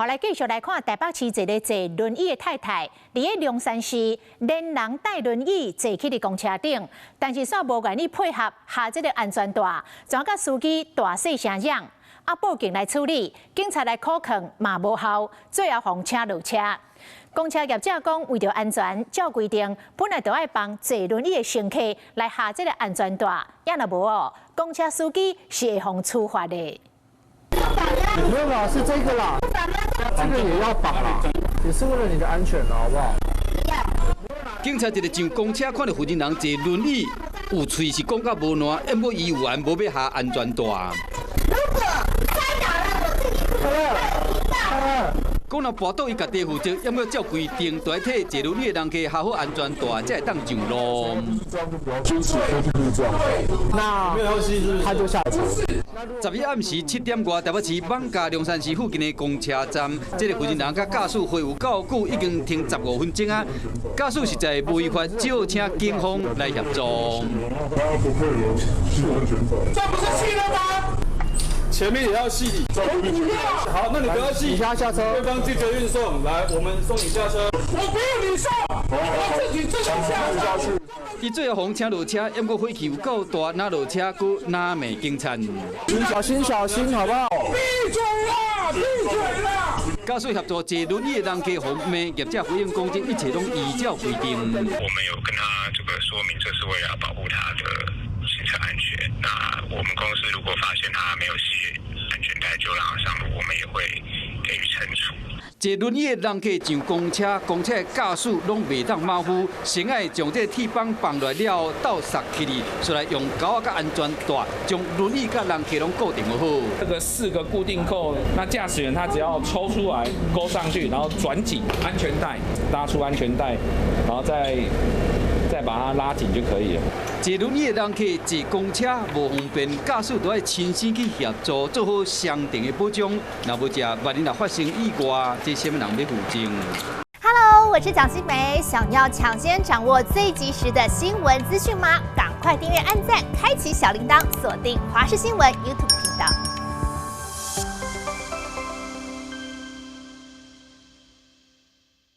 好，來繼續來看台北市一个坐輪椅的太太，佇咧龍山寺連人帶輪椅坐去佇公車頂，但是煞無願意配合下這个安全帶，怎共司機大細聲嚷，啊報警來處理，警察來苦勸嘛無效，最後予請落車。公車業者講，為著安全，照規定本來就愛幫坐輪椅的乘客來下這个安全帶，也若無哦，公車司機是會予處罰的。沒有啦，是這個啦，這個也要綁啦，也是為了你的安全，好不好？警察一个上公車，看著負責人坐輪椅，有喙是講甲無爛，毋過伊有緣無欲下安全帶。如果摔倒了，我自己負責。講若跋倒伊家己負責，猶過照規定，就愛替坐輪椅的人客下好安全帶，才會當上路。那他就下車。10日暗時7點外，台北市艋舺龍山寺附近的公車站，這个負責人佮駕駛會有夠久，已經停15分鐘啊。駕駛實在無違法，只好請警方來協助。這不是繫了嗎？前面也要繫。好，那你不要繫。你下下車。對方拒絕運送，來，我們送你下車。我不用你送，我自己下車。伊最後予請落車，毋過火氣有夠大，若落車閣若罵警察。小心小心，好不好？閉嘴啦！閉嘴啦！駕駛協助坐輪椅的人客予罵，業者回應講，這一切攏依照規定。我們有跟他這個說明，這是為了保護他的行車安全。那我們公司如果發現他沒有繫安全帶就讓他上路，我們也會給予懲處。坐輪椅的人客上公車，公車駕駛攏袂當馬虎，先愛將這鐵綁放落了後，倒捒起來，出來用鈎仔佮安全帶將輪椅佮人客攏固定好。這個四個固定扣，那駕駛員他只要抽出來勾上去，然後轉緊安全帶，拉出安全帶，然後再把它拉緊就可以了。坐輪椅的人客坐公車無方便，駕駛都愛親身去協助，做好相定的保障。若無這萬一若發生意外，這啥物人欲負責？ Hello，我是蔣新梅，想要搶先掌握最及時的新聞資訊嗎？趕快訂閱、按讚、開啟小鈴鐺，鎖定華視新聞 YouTube 頻道。